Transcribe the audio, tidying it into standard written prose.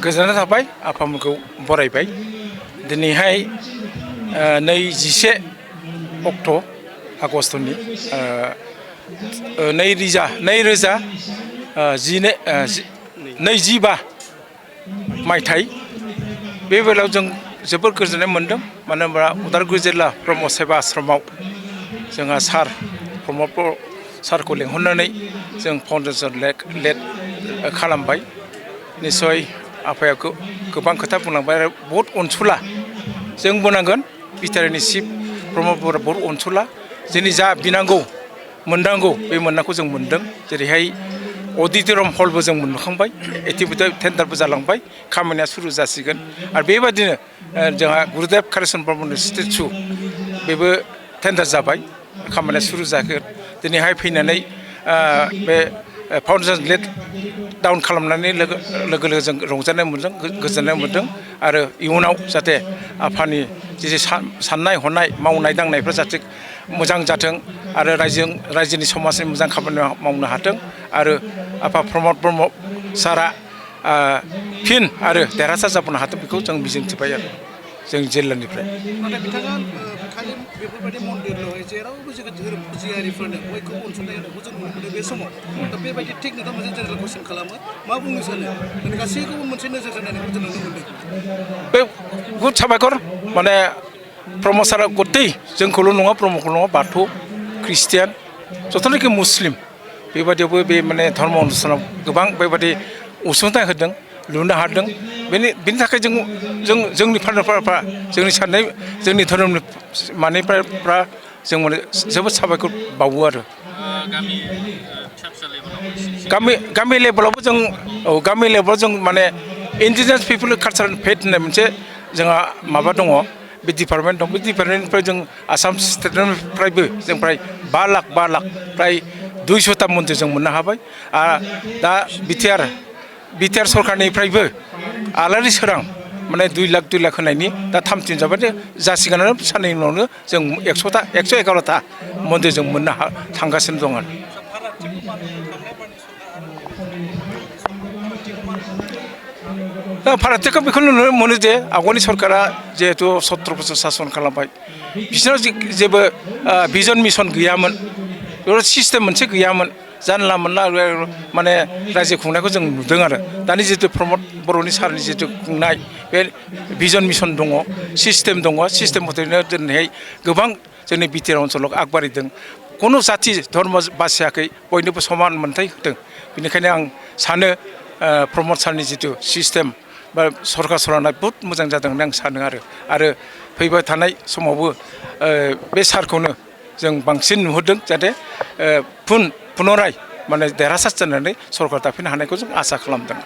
गोजोननाय थाबाय आफामोनखौ बरायबाय दिनैहाय 21 अक्ट' आगस्टनि 2025 मायथाइ बे बेलायाव जों जोबोद गोजोननाय मोनदों मानो होनबा उदालगुरि जिल्ला ब्रह्म सेबा आश्रमाव जोंहा सार प्रमद बर' सारखौ लेंहरनानै जों फाउन्डेसन लेट खालामबाय निस्सय आफाया गोबां खोथा बुंलांबाय आरो बहुत अनसुला जों बुंनांगोन बिटिआरनि चिफ प्रमद बर'आ बहुत अनसुला जोंनि जा बिनांगौ मोननांगौ बे मोननांगौ जों मोनदों जेरैहाय अडिटरियाम हलबो जों मोनखांबाय एटिभिटि टेन्डारबो जालांबाय खामानिया सुरु जासिगोन आरो बेबादिनो जोंहा गुरुदेब कालिचरन ब्रह्मनि स्टेचु बेबो टेन्डार जाबाय खामानिया सुरु जागोन दिनैहाय फैनानै बे फाउन्डेसन लेट डाउन खालामनानै लोगो जों रंजानाय मोनदों गोजोननाय मोनदों आरो इयुनाव जाहाथे आफानि जे साननाय हनाय मावनाय दांनायफ्रा जाहाथे मोजां जाथों आरो रायजोनि समाजनि मोजां खामानि मावनो हाथों आरो आफा प्रमद ब्रह्म सारा फिन आरो देरहासार जाबोनो हाथों बेखौ जों मिजिंथिबाय आरो जोंनि जिल्लानिफ्राय नाथाय बिथाङा खालि बेफोरबायदि मन्दिरल' जेरावबो जोङो धोरोम फुजियारिफोरनो बयखौ अनसुंथाइ होनायखौ जों नुनो मोनो बे समाव दा बेबायदि थिक नोंथां मोनसे जेनेरेल कुइसन खालामो मा बुंनो सानो गासैखौबो मोनसे नोजोर होनायखौ जों नुनो मोनदों बे बुहुद साबायखर माने प्रमद सारा गतै जोंखौल' नङा ब्रह्मखौल' नङा बाथौ ख्रिस्टियान जथ'नाखि मुस्लिम बेबादियावबो बे माने धर्म अनुष्ठानाव गोबां बेबादि अनसुंथाइ होदों लुनो हादों बेनि थाखाय जोंनि फार्टनारफ्रा जोंनि साननाय जोंनि धोरोमनि मानिफ्रा जों माने जोबोद साबायखर बावो आरो गामि लेभेलावबो जों गामि लेभेलाव जों माने इन्डिजिनियास पिपल कालचार एन्ड फेथ होननाय मोनसे जोंहा माबा दङ बे डिपार्टमेन्ट दं बे डिपार्टमेन्टनिफ्राय जों आसाम स्टेटनिफ्रायबो जों फ्राय 5 लाख फ्राय 200ता मन्दिर जों मोननो हाबाय दा बिटिआर सरकारनिफ्रायबो आलारि सोरां माने 2 लाख होनायनि दा थामथिम जाबाय जासिगोनानो साननैनि उनावनो जों 111ता मन्दिर जों मोननो थांगासिनो दं आरो दा फारागथिखौ बेखौ नुनो मोनो जे आवगायनि सरकारा जिहेतु 17 बोसोर सासन खालामबाय बिसोरनाव जेबो भिजन मिसन गैयामोन बेयाव सिस्टेम मोनसे गैयामोन जानला मोनला माने रायजो खुंनायखौ जों नुदों आरो दानि जितु प्रमद बर'नि सारनि जितु खुंनाय बे भिजन मिसन दङ सिस्टेम दङ सिस्टेम मथैनो दिनैहाय गोबां जोंनि बिटिआर ओनसोलाव आगबारिदों खुनु जाथि धर्म बासियाखै बयनोबो समान मोनथाय होदों बेनिखायनो आं सानो प्रमद सारनि जितु सिस्टेम बा सरकार सलायनाय बहुत मोजां जादों होननानै आं सानो आरो फैबाय थानाय समावबो बे सारखौनो जों बांसिन नुहुरदों जाहाथे पुनराय माने देरहासार जानानै सरकार दाफिननो हानायखौ जों आसा खालामदों।